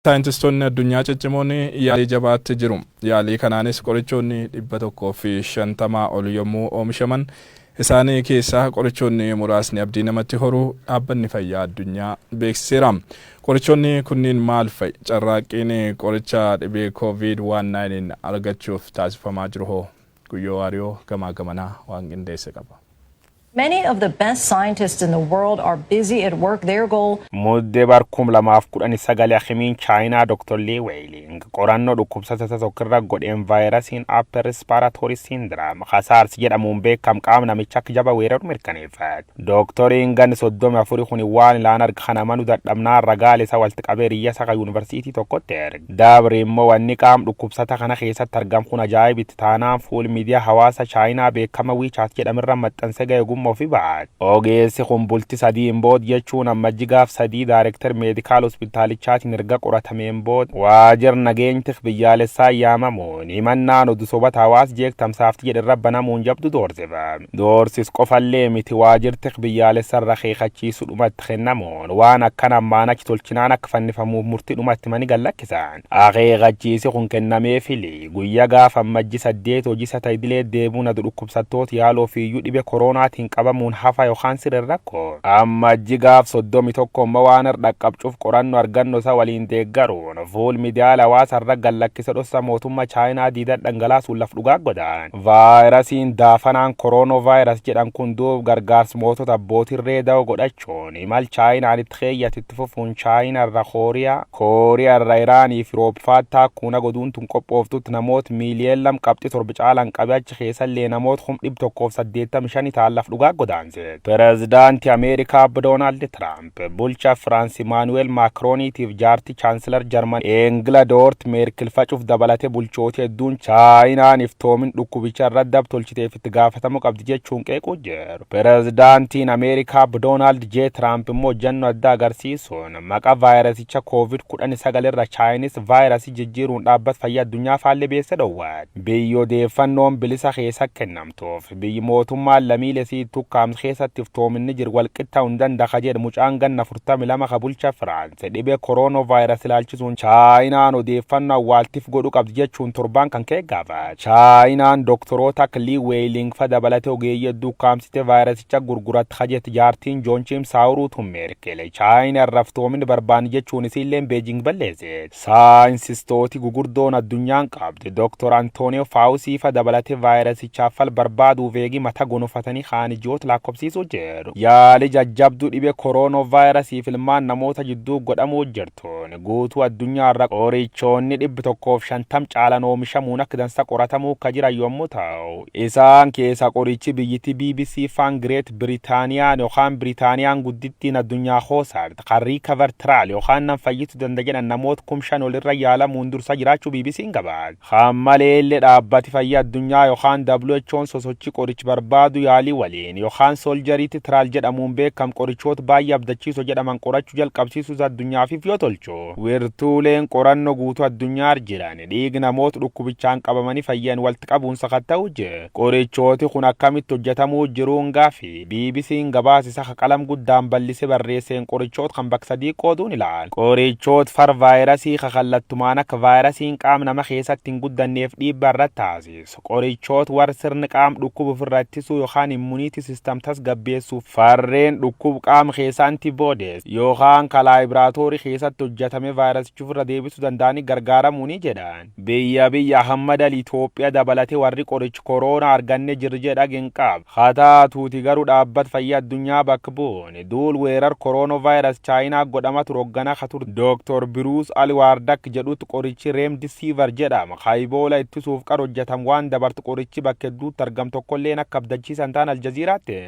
Saayintistoonni addunyaa ciccimoon yaalii jabaatti jiru. Yaalii kanaanis qorichoonni 150 ol yommuu oomishaman, isaanii keessaa qorichoonni muraasni abdii namatti horuu Dhaabbanni Fayyaa Addunyaa beeksiseera. Qorichoonni kunniin maal fa'i? Carraaqqiin qoricha dhibee Covid 19 argachuuf taasifamaa jiru hoo? Guyyoo Waariyoo gamaa gamanaa waan qindeesse qaba. Many of the best scientists in the world are busy at work. Their goal Muddee bar 2019 hakimiin Chaayinaa Dr. Lee Weeling qorannoo dhukkubsattoota tokkorra godheen vaayirasiin Upper Respiratory Syndrome ka SARS jedhamuun beekam qaama namicha akka jaba weeraru mirkaneeffate. Dooktoriin ganni 34 kun waan ilaan arga kana amanuu dadhabnaan ragaalee isa walitti qabee riyya isa yuunivarsiitii tokkotti erge. Dabri immoo wanni qaam dhukkubsata kana keessatti argam kun ajaa'ibitti taanaan fuul miidiyaa hawaasa Chaayinaa beekama WeChat jedhamirra maxxanse ga'e ogummaa ofii baate. Ogeessi kun bulti 3n booda, jechuun Ammajji gaaf 3, director medical hospitaalichaatiin erga qoratameen booda waajjira nageenyitiif biyyaalessaa yaamamuun himannaan oduu sobata hawaas jeek tamsaafti jedhe banamuun jabdu doorsifame. Doorsis qofallee miti, waajjirti biyyaalessa irra keekachiisu dhumatti kennamuun waan akkana ammaan achi tolchinaan akka fannifamuuf murtii dhumatti mani gallakkisan. Akeekachiisi kun kennamee fili guyyaa gaafa Ammajji 8 hojii isa idilee deebuun adu dhukkubsattoota yaaloo fiiyyuu dhibee kooroonaatiin qabamuun hafa yookaan siree rakkoo. Ammajji gaaf 31 immoo waan irra dhaqqabcuuf qorannoo argannoo isaa waliin deeggaruun fuul miidiyaa hawaasa irra gallakkisa dhossa mootummaa Chaayinaa diidan dhangalaasuun laf dhugaa godhan. Vaayirasiin daafanaan corona virus jedhan kun duub gargaarsa mootota abbootirree da'oo godhachuun imal Chaayinaan itti keeyyatitti fufuun Chaayinaa irra Kooriyaa, Kooriyaa irra Iraanii fi Roobfaattaa kuuna goduun tun qophooftutti namoota miiliyoona 2.7 caalan qabee achi keessallee namoota 185,000 ta'an laf dhugaa godaanse. Pireezidaantii Ameerikaa Doonaald Tiraamp, bulchaa Firaans Imaanuweel Maakrooniitiif jaartii Chaansilar Jarman Eengila Doort Meerkil facuuf dabalatee bulchoota hedduun Chaayinaan iftoomin dhukkubicha irratti dab tolchiteef itti gaafatamuu qabdi jechuun qeequu jiru. Pireezidaantiin Ameerikaa Doonaald J. Tiraamp immoo hojjannoo addaa agarsiisuun maqaa vaayirasicha Covid-19 irra Chinese vaayirasii jijjiiruun dhaabbata fayyaa addunyaa faallee beessa dhowwaate. Biyyi odeeffannoon bilisa keessa kennamtuuf biyyi mootummaan lammiilee sii tukkaamsa keessatti iftoominni jiru walqixxaa'uu hin danda'a jedhu mucaan ganna 42 ka bulcha Firaanse dhibee corona virus ilaalchisuun Chaayinaan odeeffannoo awwaaltiif godhu qabdi jechuun torbaan kan ka'e gaafate. Chaayinaan doktoroota akka Lii Weeyiling fa dabalatee ogeeyyii hedduu ukkaamsite vaayirasicha gurguratti kajetti jaartiin Joonchiim Saawuruutu Meerkel Chaayinaa irra iftoominni barbaanne jechuun isiilleen Beejing balleesse. Saayinsistooti gugurdoon addunyaan qabdi Dooktor Antooniyoo Faawusii fa dabalatee vaayirasichaaf fal barbaaduuf eegi mata gonofatanii kaan ijoota lakkoofsiisuu jiru. Yaali jajjabduu dhibee corona virusiif ilmaan namoota jidduu godhamuu jirtuun guutuu addunyaa irra qorichoonni 150 caalan oomishamuun akka dansa qoratamuu akka jiran yommuu ta'u, isaan keessa qorichi biyyittii BBC faan Great Biritaaniyaan yookaan Biritaaniyaan guddittiin addunyaa hoosaart kan RECOVER trial yookaan nam fayyisu danda jedhan namoota 5,000 olirra yaalamuun dursa jiraachuu BBC'n gabaase. Kan maleellee dhaabbati fayyaa addunyaa yookaan WHO'n sosochii qorichi barbaadu yaalii waliin yookaan Solidarity Trial jedhamuun beekam qorichoota baay'ee abdachiisoo jedhaman qorachuu jalqabsiisuus addunyaafif yoo tolchu. Wirtuuleen qorannoo guutuu addunyaa jiran dhiigi namoota dhukkubichaan qabamanii fayyan walitti qabuun sakatta'uu jiru. Qorichooti kun akkamitti hojjetamuu jiruun gaafi BBC'n gabaasisa qalam guddaan bal'ise barreesseen qorichoota kan bakka sadii qooduun ilaala. Qorichoota far vaayirasii kakallattumaan akka vaayirasiin qaama nama keessatti hin guddanneef dhiibbaa irratti taasisu. Qorichoota warra sirni qaama dhukkuba ofirraa ittisuu yookaan immunity system tasgabbeessuuf farreen dhukkuba qaama keessaa antibodies yookaan ka laaboraatoorii keessatti hojjetame vaayirasicha ofirra deebisuu danda'anii gargaaramuu ni jedhan. Biyya Ahmad Ali Itoophiyaa dabalatee warri qoricha kooroonaa arganne jirri jedha hin qabu. Haa taatuuti garuu dhaabbata fayyaa addunyaa bakka bu'uun duul weerar corona virus Chaayinaa godhama ture hoogganaa ka ture Dooktor Biruus Alwaardak jedhutti qorichi Remdesivir jedhama. Ka Iboola ittisuuf qara hojjetamu waan dabartu qorichi bakka hedduutti argamu tokkolleen akka abdachiisan ta'an Aljaziiraatti.